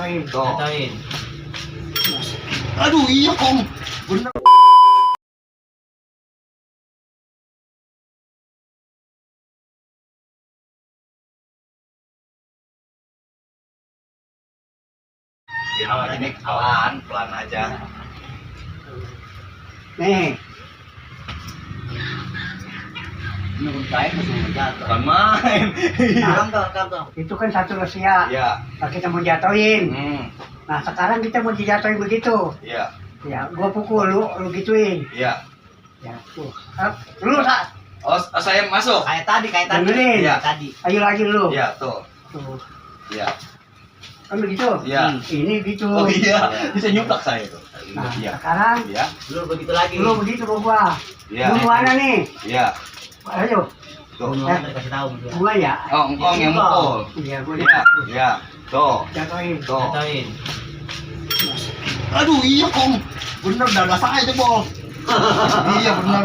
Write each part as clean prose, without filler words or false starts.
Jatuhin. Jatuhin. Aduh, iya Kong. Bener. Ya, ini pelan aja. Nih. Menurut saya masih jatuh. Bukan main. Kantor. Itu kan satu Rusia. Iya. Nah, kita mau jatuhin. Hmm. Nah sekarang kita mau dijatuhin begitu. Iya. Ya, gua pukul lu gituin. Iya. Ya, tuh. Lu Sa. Oh, saya masuk. Kayak tadi. Dengerin. Iya. Tadi. Ayo lagi lu. Iya, tuh. Tuh. Iya. Kan begitu. Iya. Ini gitu. Oh iya, bisa nyuplak saya tuh. Nah, Iya. sekarang Iya. Lu begitu lagi. lu begitu gua. Iya. Lu mana nih? Iya. Ayo. Tuh. Bunuhan dikasih tahu. Gua ya. Oh, engkong yang mukul. Iya, gua Iya. Iya. Tuh. jatuhin. Tuh. Jatuhin. Aduh, iya Kong. Bener dada saya jebol. Iya bener.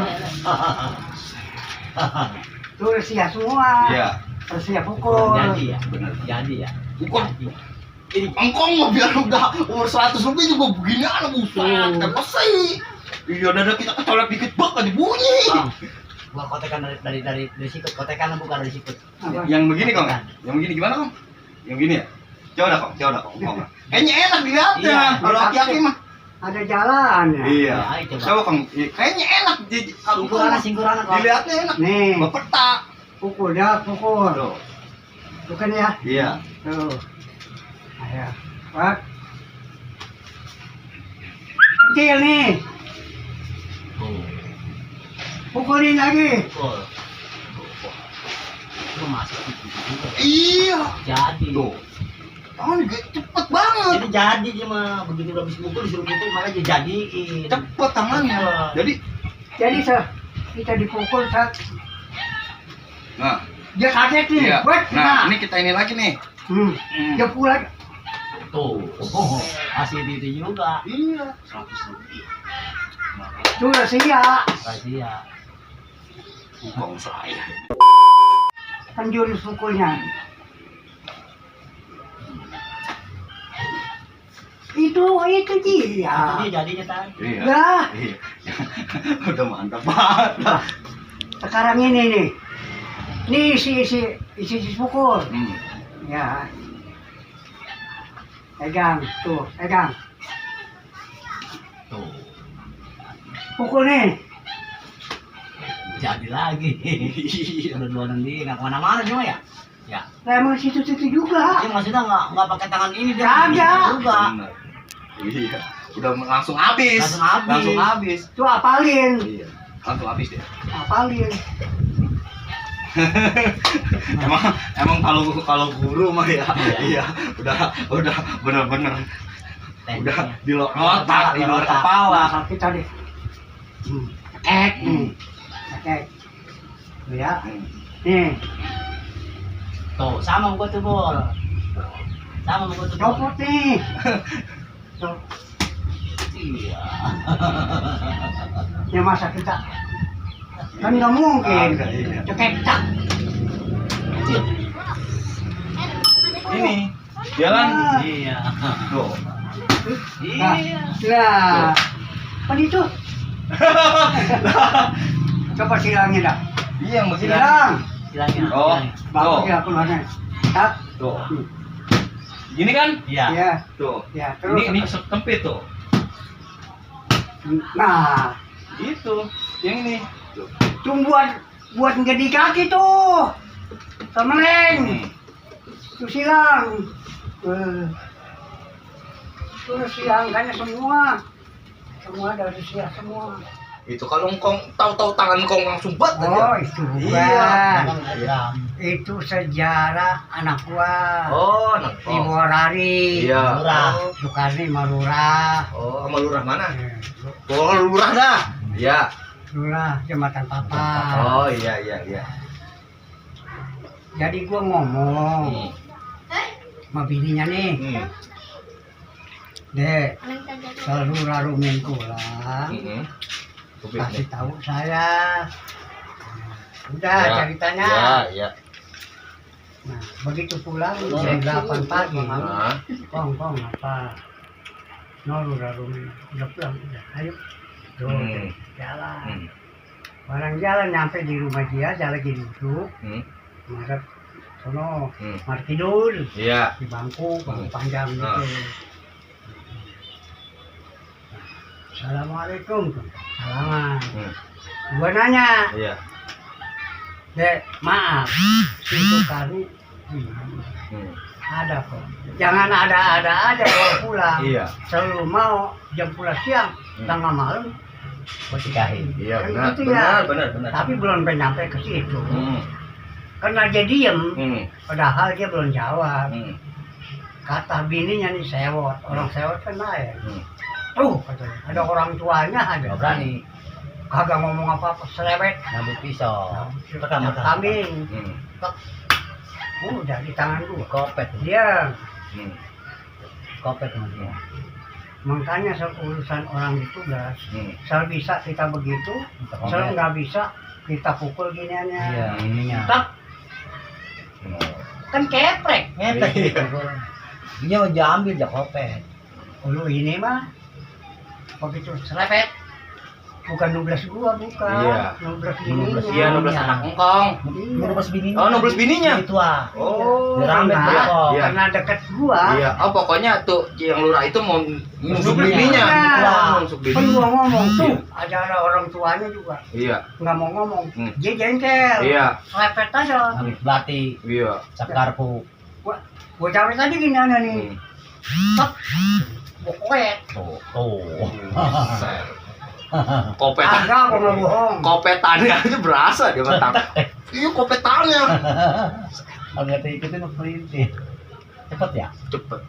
Tuh Rusia semua. Iya. Rusia pukul. Jadi ya. Bener. Jadi ya. Bukan. Ini engkong mah biar udah umur 100 lebih juga begini anak buset. Apa sih? Iya dada kita kecolek dikit banget dibunyi. Bang, gua kotekan dari sikut. Kotekan bukan dari sikut. Apa? Yang begini Kong. Yang begini gimana Kong? Yang begini ya? Coba dah Kong. Kong. Kayaknya enak dilihatnya. Iya, Kalau aki-aki mah. Ada jalan ya. Iya. Ayo coba. Coba Kong. Kayaknya enak. Singkuranan. Dilihatnya enak. Nih, Bepetak. pukul dah, pukul. Tuh. Bukan ya? Iya. Tuh. Ayo. Pak. Kecil nih. Pukulin lagi. Pukul. Lu masuk juga. Iya. Jadi. Tuh. Tangan cepet banget. Jadi dia mah begitu udah habis pukul disuruh pukul malah dia jadiin. Cepet tangannya. Jadi. Jadi kita dipukul saat Nah. dia kaget nih. Iya. Wet, Nah, ini kita ini lagi nih. Dia pulang. Tuh. Masih itu juga. Iya. 100 lebih. Tuh Rusia. Kasih ya. Kong saya. Kan jurus pukulnya. Itu dia. Ini jadinya tadi. Iya. Lah, Iya. Udah mantap banget. sekarang ini nih. Nih isi pukul. Ya. Pegang, tuh, pegang. Tuh. Pukul nih. Jadi lagi. Iya. Udah dua nanti nggak kemana-mana cuma ya. Ya. Lah emang situ-situ juga. Dia maksudnya nggak pakai tangan ini dia Kagak. juga. Bener. Iya. Udah langsung habis. Langsung habis. Tuh apalin. Iya. Langsung habis dia. Apalin. emang kalau guru mah ya, iya, udah bener-bener udah di otak, di luar kepala. Nah, kita deh. Oke. Tuh ya. Nih, Tuh sama gua tuh bol. Sama gua tuh. copot nih. Tuh, Iya. ya masa kita kan nggak mungkin. Ada, iya. Ceketak. Ini jalan. Iya. Tuh. Nah, Iya. lah. Kan itu. Coba silangin dah. Iya, yang begini. Silang. Silangnya. Oh, Bapak tuh. dia keluarnya. Tak. Tuh. Gini kan? Iya. Ya, Tuh. ya. Terus. Ini sempit tuh. Nah, Itu. Yang ini. Tuh. tuh buat ngedi kaki tuh. Temeleng. Tuh silang. Tuh silangkannya semua. Semua dari silang semua. Itu kalau engkong tahu-tahu tangan engkong langsung bat aja. Oh, itu Iya. bukan. Itu sejarah anak gua. Oh, anak Di Borari. Iya. Lurah. Sukarni Marurah. Oh, sama lurah mana? Oh, lurah dah. Iya. Lurah Jembatan Papa. Oh, iya. Jadi gua ngomong sama bininya nih. Dek, selurah Rumen pulang. Kasih tahu saya. Udah ceritanya. Iya. Nah, begitu pulang jam 8 pagi, Nah, kong apa? Nol udah pulang udah, ayo, tuh jalan. Barang jalan nyampe di rumah dia lagi duduk, ngadep sono, mar tidur iya. di bangku panjang gitu. Assalamualaikum, salaman. Gua nanya, Iya. Dek, maaf, si Tukari ada kok. Jangan ada-ada aja kalau pulang. Iya. Selalu mau jam pulang siang, tengah malam. Mau nikahin. Iya, Kan benar. gitu ya. Benar. Tapi belum nyampe ke situ. Karena dia diem, padahal dia belum jawab. Kata bininya nih sewot, orang sewot kan naik. Katanya, ada orang tuanya aja. Nggak berani. Kagak ngomong apa-apa, selewet. Ngambil pisau. Tekam. Kambing. Udah di tangan gua. Kopet. Dia Kopet sama dia. makanya urusan orang ditugas. Sel bisa kita begitu, sel nggak bisa kita pukul giniannya. Iya, ininya. Tak, kan keprek. Ngetek. Dia mau diambil jak kopet. Lu ini mah begitu serepet. Bukan 12 gua, bukan. Iya. 12 bininya. Iya, 12 anak engkong. Iya. 12 bininya. Oh, 12 bininya. Itu ah. Oh, Dia rame Karena- bokong. Iya. Karena deket gua. Iya, oh pokoknya tuh yang lurah itu mau nusuk Bininya. bininya. Iya. Oh, nusuk Kan bininya. gua ngomong tuh, Iya. ada orang tuanya juga. Iya. Nggak mau ngomong. Dia jengkel. Iya. Serepet aja. Habis belati, Iya. cap karpu. Gua cari tadi gini nih. Tak. Gua koek. Tuh. Kopetan. Agak gua nggak bohong. Kopetannya aja berasa dia matang. Iya, kopetannya. Agak ikutin perintah. Cepet ya? Cepet.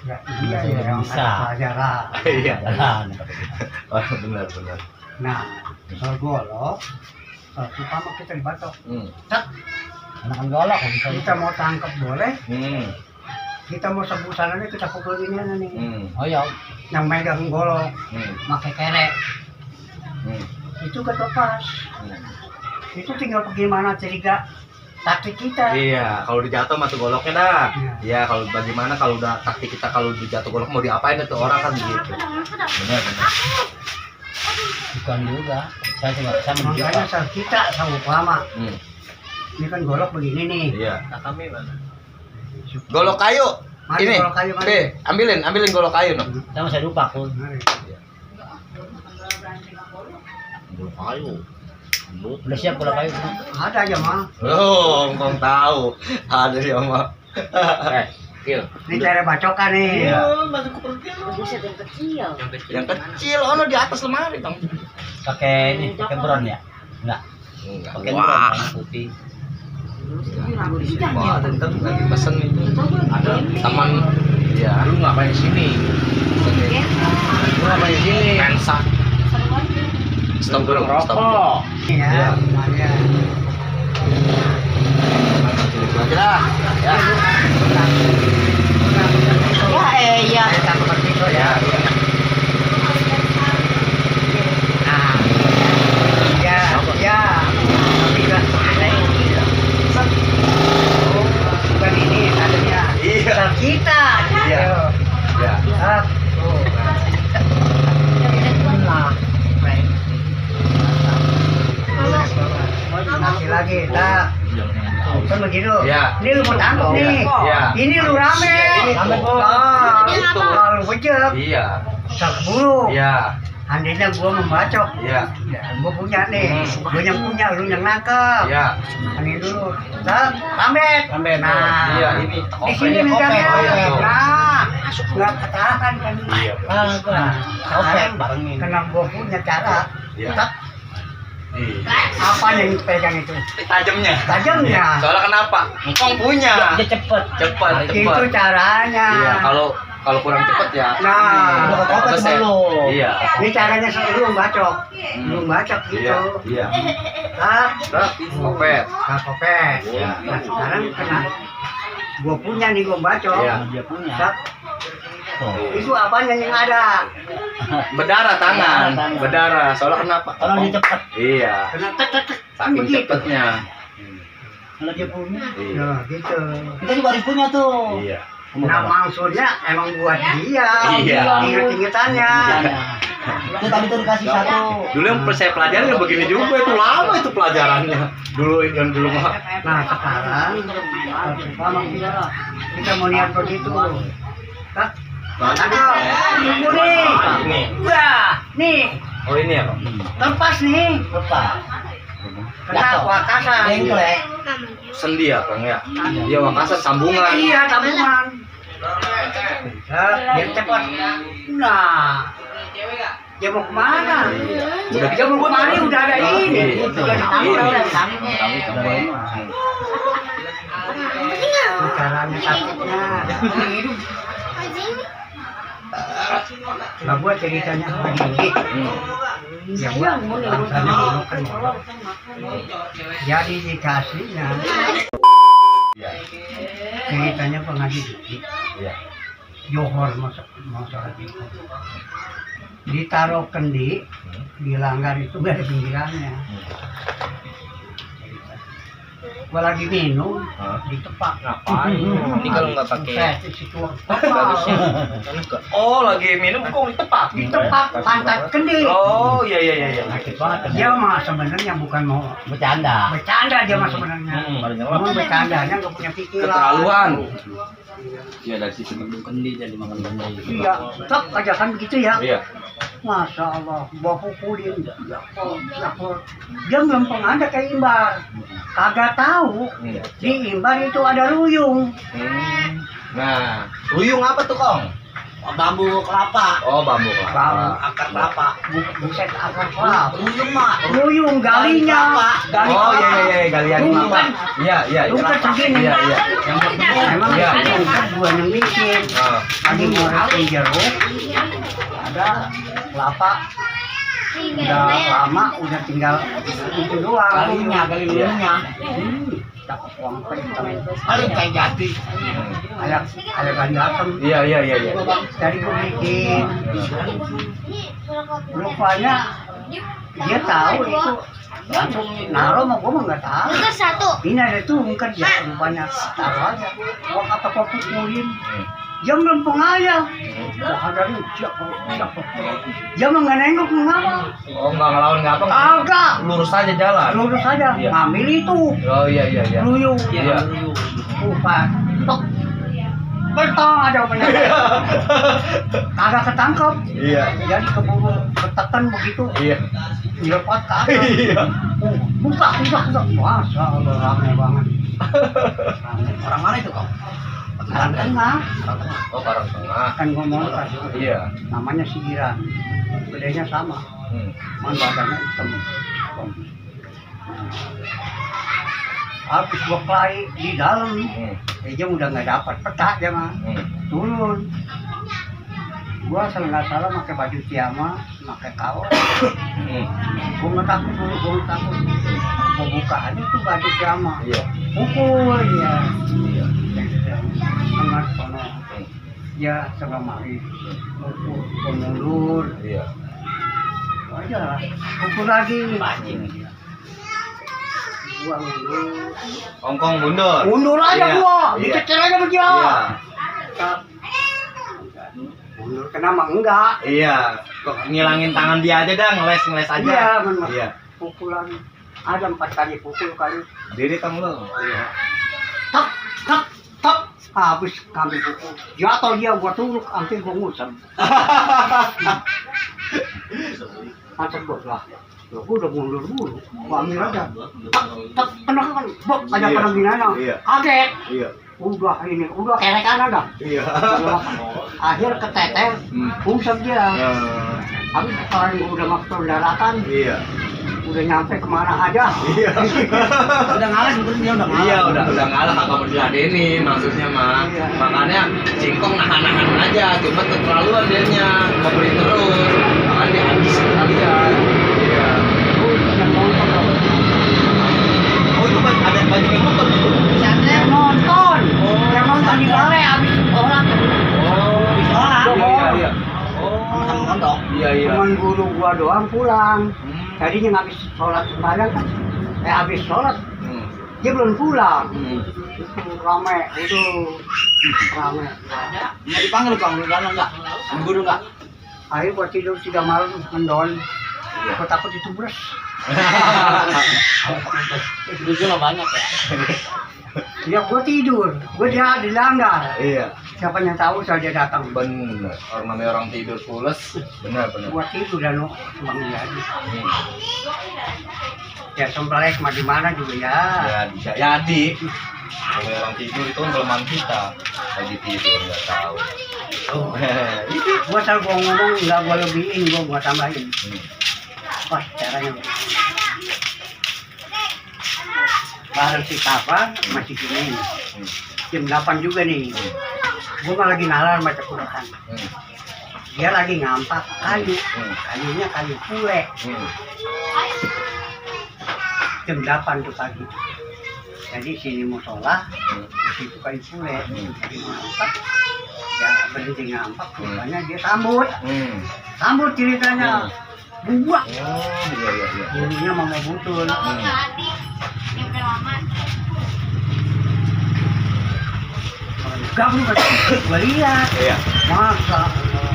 Ya, iya ya, yang Bisa. ada pelajaran. Iya. Jalan. Oh, benar. Nah, soal golok, pertama kita dibatok. Tak, Anak golok bisa. kita mau tangkap boleh, Hmm. kita mau sebusannya kita pukul ini nih. Oh ya. Yang megang golok, pakai kerek, itu ketepas. Itu tinggal bagaimana curiga taktik kita. Iya, kalau dijatuh mah tuh goloknya dah. Iya. Iya, kalau bagaimana kalau udah taktik kita kalau dijatuh golok mau diapain itu orang kan begitu. Benar. Bukan juga. Saya Makanya menjual. soal kita sama lama. Ini kan golok begini nih. Iya. Nah, kami mana? Golok kayu. Mari Ini. golok kayu, mari. Be, ambilin golok kayu no. Sama saya lupa aku. Mari. Golok kayu. Udah siap golok kayu semua. Ada aja mah. Oh, engkau tahu. Ada dia mah. Kecil. Ini cara bacokan nih. Iya. Buset yang kecil. Yang kecil, ono di atas lemari, Bang. Pakai ini, pakai bron ya? Enggak. Enggak. Pakai bron Wah. warna putih. Wah, ada ntar lagi pesen itu. Ada teman. Iya. Lu ngapain di sini? Lu ngapain di sini? Pensa. Stop dulu, stop. Rokok. Iya, lumayan. Lagi dah. Ya. Ya, iya. Kita seperti itu ya. Nah, ya, ya. Tidak selesai. Oh, bukan ini tadinya. Iya. Sel kita. Iya. Ya. Ah, oh. Nah, baik. Lagi, tak. Kan begitu. Iya. Ini lu mau tangkap nih. Iya. Ini lu rame. Ini Rame tuh. gua. Itu. Kalau bejek, Iya. terburu. Iya. Andainya gua membacok. Iya. Ya, gua punya nih. Gua yang punya, lu yang nangkep. Iya. Ini dulu. Tak, rame. Nah. Iya, ini. Di sini Kopek, megangnya. kopek. Oh, iya, tuh. Nah, nggak ketahan kan. Iya. Ah, gua. Nah, Kopek barengin. karena gua punya cara. Iya. Tak, apa yang pegang itu? Tajamnya. Tajamnya. Soalnya kenapa? Engkong punya. Dia cepet. Cepet. Itu caranya. Iya, kalau kurang cepet ya. Nah, Gua kopek Beset. sama lu. Iya. ini caranya sebelum bacok. Belum bacok gitu. Iya. Iya. Tak, Kopet. tak kopek. Iya. Nah, sekarang kena gua punya nih gua bacok. Iya. Dia punya. Tak, Tuh. itu apanya yang ada? Berdarah tangan. Tangan. Berdarah. Soalnya kenapa? Kalau dia cepet. Iya. Kena tek tek tek. Kan Saking begitu. cepetnya. Kalau dia punya. Iya. Ya gitu. Kita juga harus punya tuh. Iya. Nah maksudnya emang buat dia. Iya. Ingat-ingatannya. Itu tadi tuh dikasih satu. Dulu yang saya pelajari ya begini juga, itu lama itu pelajarannya. Dulu mah. Nah sekarang sama kita mau lihat begitu. Kak, ada ibu nih. Ini. Wah, nih Oh ini ya, Pak? lepas nih. Lepas. Kena wakasan. Engklek. Sendi ya, Kang ya? Iya, Wakasa sambungan. Iya, tabungan. Biar cepat. Nah, dia mau kemana? Dia mau kemana? Udah ada ini. Udah ditanggung. Caranya takutnya. Nah, gua ceritanya begini. Ya gua bangsanya dulu kan. Jadi dikasihnya. Ceritanya pengaji dikit. Iya. Johor masalah itu. Ditaruh kendi, dilanggar itu nggak ada pinggirannya. Gua lagi minum, ditepak. Ngapain? Ini kalau nggak pakai bagusnya. Oh, lagi minum kok ditepak? Ditepak pantat kendi. Oh, iya iya iya iya. Sakit banget. Dia mah sebenarnya bukan mau Bercanda. bercanda dia mah sebenarnya. Mau bercandanya nggak punya pikiran. Keterlaluan. Iya, dari situ Kendi jadi makan kendi. Iya, tak aja kan begitu ya. Iya. Masya Allah, bawa pukulin. Dia melempeng ada kayak imbar. Kagak tahu. Di imbar itu ada ruyung. Nah, ruyung apa tuh, Kong? Bambu kelapa. Oh, bambu kelapa. Akar kelapa. Buset akar kelapa. Ruyung mah. Ruyung galinya. Gali Oh, iya kelapa. iya iya, galian Ruyung kelapa. kan. Iya iya. Ruyung kan segini. Iya iya. Emang Iya. itu kan gua yang bikin. Ah. Lagi ngoresin jeruk. Ada kelapa. Udah lama, udah tinggal itu doang. Gali ruyungnya. Cakep uang kenceng. Paling kayak jati. Kayak gali asem. Iya iya iya iya. Dari gue bikin. Rupanya dia tahu itu. Langsung naruh mah gue mah nggak tahu. Ini ada tuh mungkin dia rupanya taruh aja. Gua kata kok pukulin. Dia melempeng aja. Wah ada nih siapa. Dia mah nggak nengok mengapa. Oh, nggak ngelawan nggak apa? Agak. Lurus aja jalan. Lurus aja. Iya. Ngambil itu. Oh iya iya iya. Ruyung. Iya. Lupa. Tok. Bertong ada penyakit. Kagak ketangkep. Iya. Jadi keburu ketekan begitu. Iya. Dilepas ke atas. Iya. Buka. Masya Allah ramai banget. Orang mana itu kau? Orang tengah. Oh, Karang Tengah. Kan ngomong kan. Iya. Namanya Sigiran. Bedanya sama. Man badannya hitam. Habis gua kelahi di dalam. Dia udah nggak dapat peta dia mah. Turun. Gua asal nggak salah pakai baju piyama, pakai kaos. Gua nggak takut dulu, gua nggak takut. Gua buka aja tuh baju piyama. Iya. Pukul ya. Sangat sono. Ya setengah mari. Pukul, gua mundur. Iya. Aja, pukul lagi. Gua mundur. Hongkong mundur. Mundur aja Iya. gua, Iya. dicekir aja sama dia. Iya. Mundur kenapa enggak? Iya. Kok ngilangin tangan dia aja dah, ngeles aja. Iya, benar. Iya. Pukulan ada 4 kali pukul kali. Diri kamu lo. Iya. Tak, tak, tak. Habis kami pukul. Jatuh dia gua turuk, hampir gua ngusap. Macam gua lah. Gua udah mundur dulu. Gua ambil aja. Tak, tak, kena kan. Bok, ada Iya. kena gimana? Iya. Kaget. Iya. Udah kerekan ada. Iya. Akhir keteter, usap dia. Habis sekarang udah masuk daratan, Iya. udah nyampe kemana aja. Iya. Udah ngalah sebetulnya dia udah ngalah. Iya, udah ngalah kagak mau diladenin maksudnya mah. Iya. Makanya Cingkong nahan-nahan aja, cuma keterlaluan dianya, mau beli terus. Makanya dia habis sekalian. Iya. Oh, itu ada banyak yang nonton gitu. Yang nonton, yang nonton di balai habis sholat. Oh, Habis sholat. iya iya. Oh, Sama nonton. iya iya. Cuman guru gua doang pulang. Tadinya habis sholat sembahyang kan, habis sholat Dia belum pulang. Hmm. Itu rame, itu rame. Nggak dipanggil Bang, lu dalam nggak? Sama guru nggak? Akhirnya gua tidur 3 malam mendon. Iya. Gua takut ditubres. Dulu juga banyak ya. Ya gua tidur, gua dia dilanggar. Iya. Siapa yang tahu saja datang. Bener. Orang namanya orang tidur pules. Bener. Gua tidur dan Bang Jadi. Hmm. Ya sembelih mah di mana juga ya. Ya bisa jadi. Kalau orang tidur itu kan kelemahan kita. Lagi tidur nggak tahu. Oh. Gua selalu gua ngomong nggak gua lebihin, gua tambahin. Hmm. Wah caranya. Bareng si Tapa masih gini. Hmm. Jam 8 juga nih. Gua mah lagi nalar baca Quran. Hmm. Dia lagi ngampak kayu. Hmm. Kayunya kayu pule. Hmm. Jam 8 tuh pagi. Jadi sini musola, di situ kayu pule. Jadi ngampak. Ya berhenti ngampak, rupanya dia sambut. Hmm. Sambut ceritanya. Buah. Oh iya. Gurunya Mama Butul. Hmm. Gabung ke gua lihat. Iya. Masa Allah.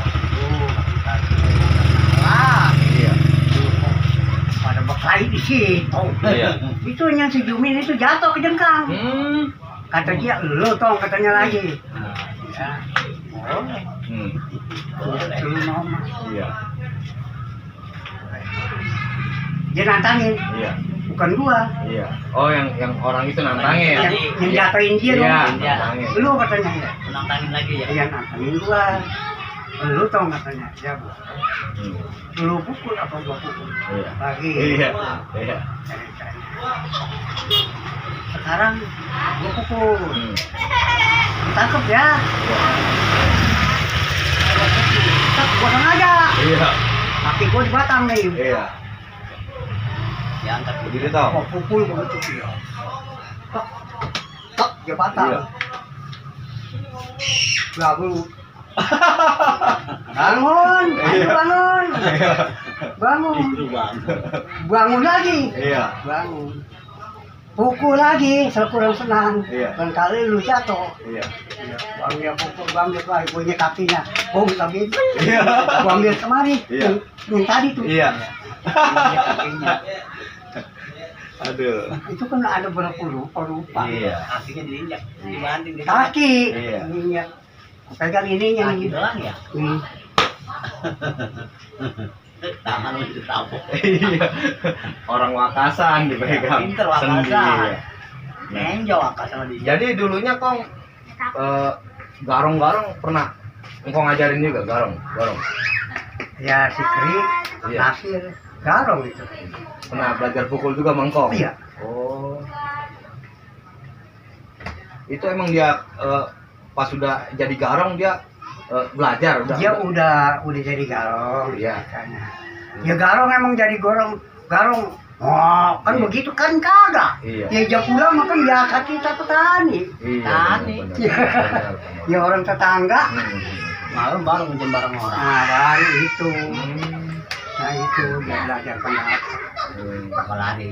Wah, Iya. pada berkelahi di situ. Iya. Itu yang si Jumin itu jatuh ke jengkang. Hmm. Kata dia, lo tong katanya lagi. Ya, boleh. Hmm. Dulu mama. Iya. Dia nantangin, Iya. bukan gua. Iya. Oh yang orang itu nantangin. Yang jatuhin dia Iya, dong. nantangin. Lu katanya. Nantangin lagi ya. Iya nantangin gua. Lu tong katanya. Ya gua. Hmm. Lu pukul apa gua pukul? Iya. Lagi. Iya. Iya. Sekarang gua pukul. Hmm. Tangkep ya. Gua sengaja. Iya. Kaki gua di batang nih. Iya. Diangkat Jadi tahu. Mau pukul begitu dia. Tok, tok dia batang. Iya. Lalu bangun, Iya. bangun, bangun, Itu Bang. bangun lagi, Iya. bangun. Pukul lagi, kurang senang. Iya. Dan kali lu jatuh. Iya. Bang dia pukul, bang dia lagi punya kakinya. Bung tapi Iya. gua ambil kemari. Iya. Yang tadi tuh. Iya. Punya kakinya. Aduh. Itu kan ada berapa rupa. Iya. Kakinya diinjak, dibanting dia. Kaki. Iya. Ininya. Pegang ininya. Kaki doang ya. Ini. Tangan lu ditapuk. Iya. Orang Wakasan dipegang. Pinter Wakasan. sendiri. Nenjau akal sama dia. Jadi dulunya Kong garong-garong pernah engkau ngajarin juga garong. Ya si Kri, Iya. Nasir, Garong itu. Pernah belajar pukul juga mangkong. Iya. Oh. Itu emang dia pas sudah jadi garong dia belajar udah. Dia udah jadi Garong. Iya. Katanya. Ya Garong emang jadi Garong. Oh, kan Iya. begitu kan kagak. Iya. Ya jam pulang makan biasa kita petani. Iya. Tani. benar. Ya orang tetangga. Malam baru minjem barang orang. Nah, baru itu. Hmm. Nah, itu dia belajar pendapat. Bakal lari.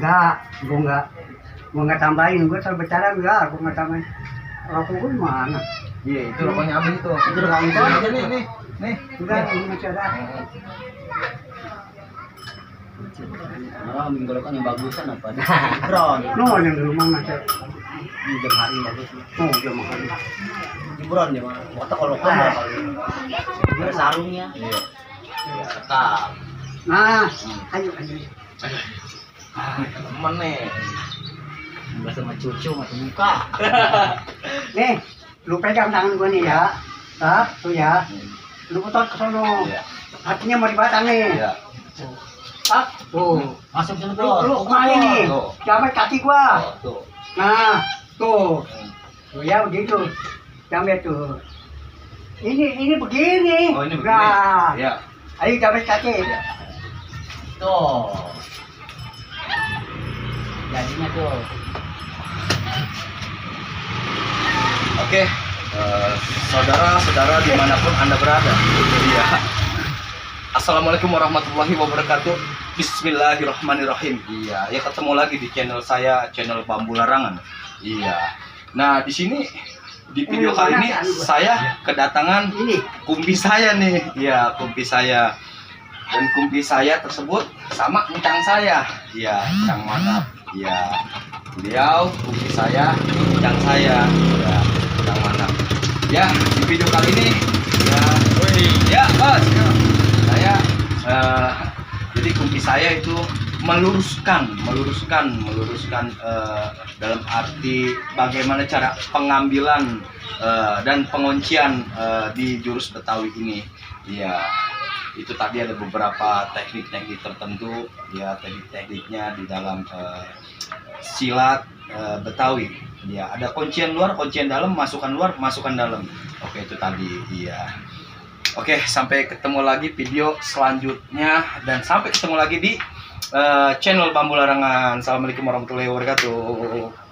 Enggak, gua enggak tambahin, gua selalu bicara enggak, gua enggak tambahin. Rokok gua mana? Iya, itu rokoknya abis itu. Itu rokok itu aja nih. Nih. Enggak, ini masih ada. Orang minggu depan yang bagusan apa? Jibron. No, yang di rumah masih. Jam hari bagus. Oh, dia makan. Jibron dia mah. Foto kalau kali. Dia sarungnya. Iya. Tetap. Nah, ayo. Temen nih. Enggak sama cucu mati muka. Nih, lu pegang tangan gua nih ya. Ah, tuh ya. Lu putar ke sono. Iya. Hatinya mau dibatang nih. Iya. Ah, tuh. Masuk sini Lu kemana nih? Tuh. Jamai kaki gua. Oh, tuh. Nah, tuh. Tuh ya begitu. Jamai tuh. Ini begini. Oh, ini begini. Nah, Iya. ayo jamai kaki. Tuh. Jadinya tuh. Oke, saudara-saudara dimanapun Anda berada. Iya. Assalamualaikum warahmatullahi wabarakatuh. Bismillahirrahmanirrahim. Iya, ya ketemu lagi di channel saya, channel Bambu Larangan. Iya. Nah, di sini di video kali ini saya kedatangan Ini kumpi saya nih. Iya, kumpi saya. Dan kumpi saya tersebut sama encang saya. Iya, encang Manap. Iya. Beliau kumpi saya, encang saya. Iya, encang Manap. Ya, di video kali ini ya, Bos. Saya jadi kumpi saya itu meluruskan dalam arti bagaimana cara pengambilan dan penguncian di jurus Betawi ini. Ya, itu tadi ada beberapa teknik-teknik tertentu, ya teknik-tekniknya di dalam silat Betawi. Ya, ada kuncian luar, kuncian dalam, masukan luar, masukan dalam. Oke, itu tadi. Iya. Oke, sampai ketemu lagi video selanjutnya dan sampai ketemu lagi di channel Bambu Larangan. Assalamualaikum warahmatullahi wabarakatuh.